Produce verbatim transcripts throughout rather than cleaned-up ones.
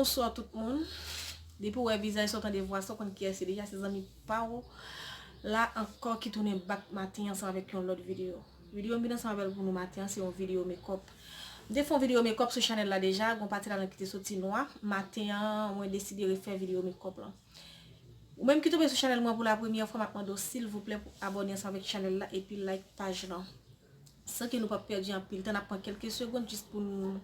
Bonswa tout moun. Depi w wè vizaj sa, w tande vwa sa, w konn kiyès li deja, se zanmi pa w la ankò ki tounen back maten ansanm avèk yon lòt videyo. Videyo m vin ansanm avè l pou nou maten an, se yon videyo makeup. M te fè yon videyo makeup sou chanèl la deja, gon pati ladan ki te soti nwa. Maten an, mwen deside refè videyo makeup lan. Ou menm ki tonbe sou chanèl mwen pou la premyè fwa, m ap mande w silvouplè pou abòne ansanm avèk chanèl la epi like paj lan. San ke nou p ap pèdi anpil tan, n ap pran kèlke segonn jis pou nou,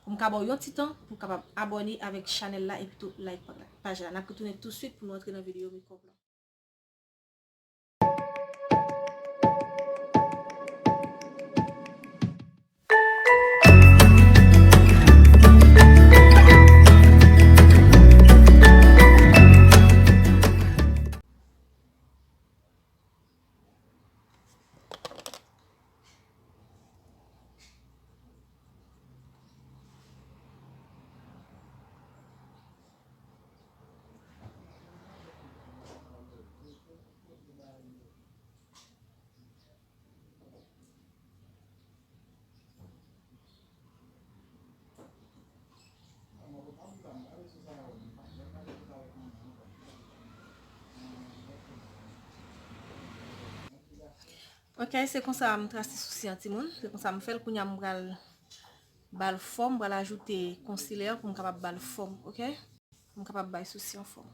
pou m ka ba w yon ti tan pou w kapab abòne avèk chanèl la epi tou like paj la. N ap retounen tousuit pou nou antre nan videyo makeup lan. Ok, se konsa m trase sousi an timoun. Se konsa m fè l. Kounye a m pral ba l fòm, m pral ajoute konsilè pou m kapab ba l fòm, ok? Pou m kapab bay sousi an fòm.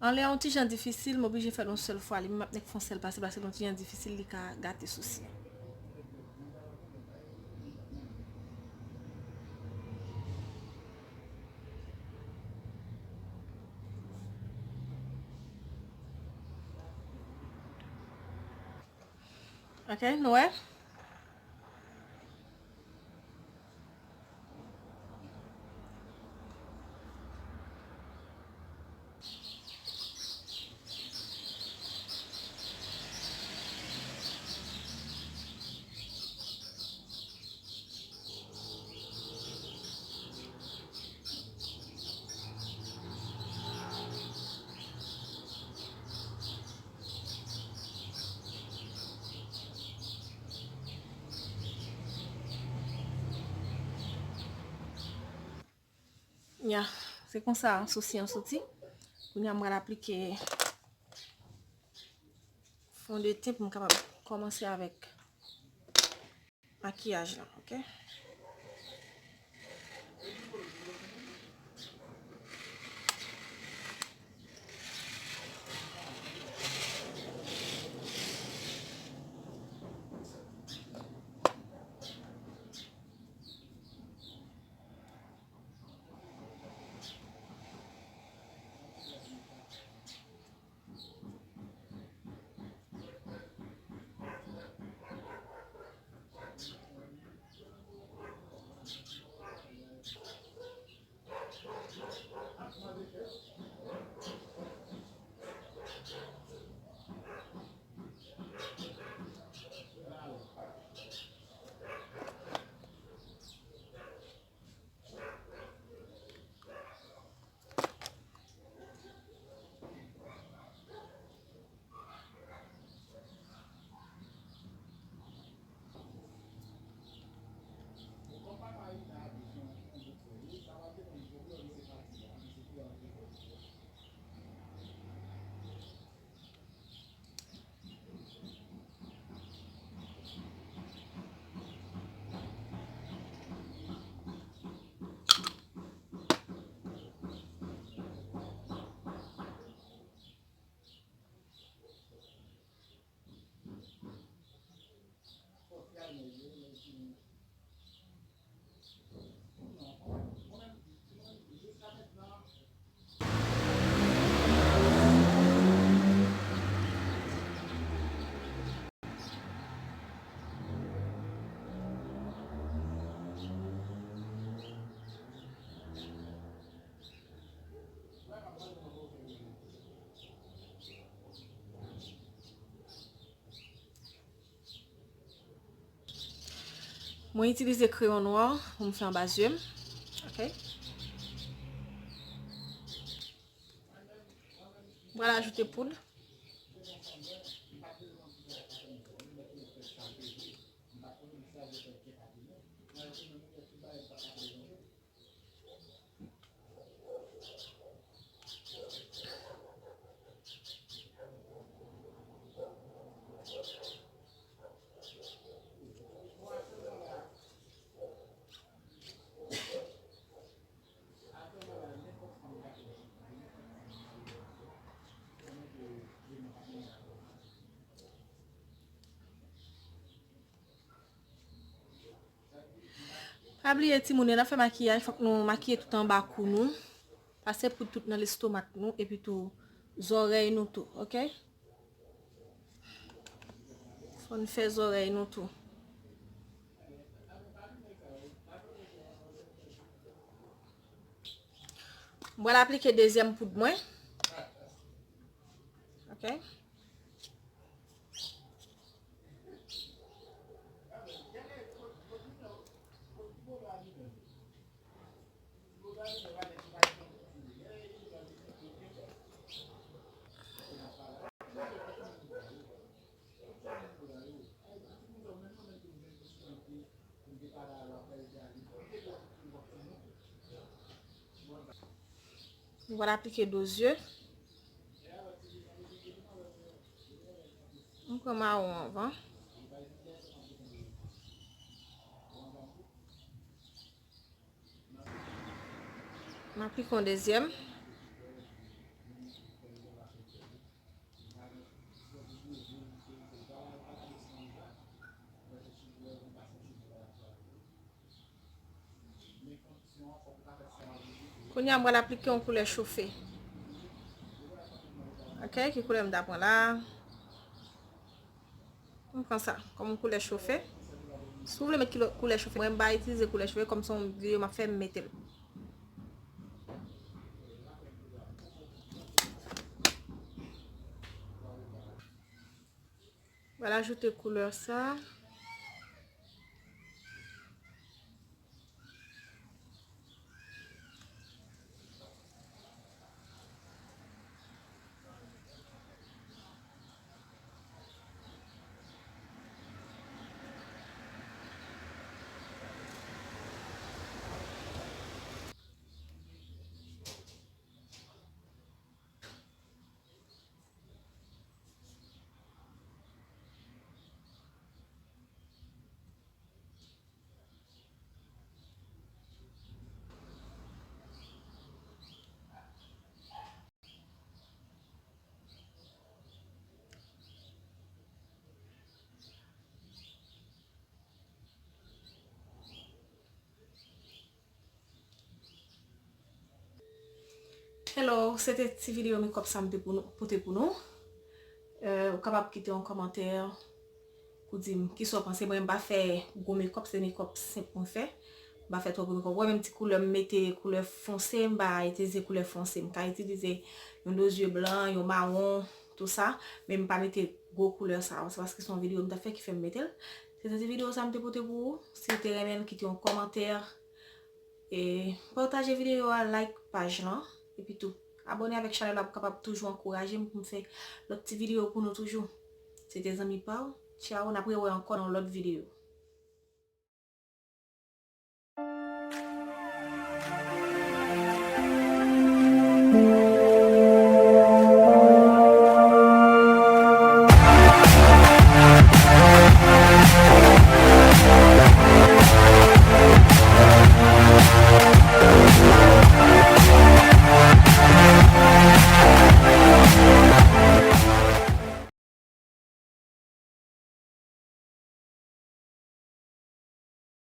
Anlè yon ti jan difisil, m oblije fè l yon sèl fwa. Li menm ap nèk fè yon sèl pase paske l yon ti jan difisil, li ka gate sousi. Ok, nou wè? Ya, se konsa sousi an soti. Kounye a m pral aplike fondeten pou m kapab kòmanse avèk makiyaj la, ok? Mwen itilize kreyon nwa pou m fè anba zye m. Ok. M pral ajoute poud. Pa bliye timoun yo, lè n ap fè makiyaj, fòk nou makiye tout anba kou nou. Pase poud tout nan lestomak nou, epi tou zòrèy nou tou, ok? Fò n fè zòrèy nou tou. M pral aplike dezyèm poud mwen. Ok. Nou pral aplike do zye. M pran mawon anvan. M aplike yon dezyèm. Kounye a, m pral aplike yon koulè chofe. Ok, ki koulè m ta pran la? M pran sa kòm yon koulè chofe. Si w vle met koulè chofe, mwen m pa itilize koulè chofe, kòm se yon videyo m ap fè, m mete l. Mwen ajoute koulè sa. Hello, se te ti videyo makeup sa m te pou nou, pote pou nou. Euh, ou kapab kite yon kòmantè pou di m kisa w panse. Mwen, m pa fè gwo makeup, se makeup senp mwen fè. M pa fè twòp makeup. Ou wè menm ti koulè m mete, koulè fonse, m pa itilize koulè fonse. M ka itilize yon do zye blan, yon mawon, tou sa, men m pa mete gwo koulè sa yo. Se paske se yon videyo m t ap fè ki fè m mete l. Se te ti videyo sa m te pote pou ou. Si w te renmen l, kite yon kòmantè. E pataje videyo a, like paj lan, epi tou abòne avèk chanèl la pou kapab toujou ankouraje m pou m fè lòt ti videyo pou nou toujou. Se te zanmi pa w. Tchao, n ap rewè ankò nan lòt videyo.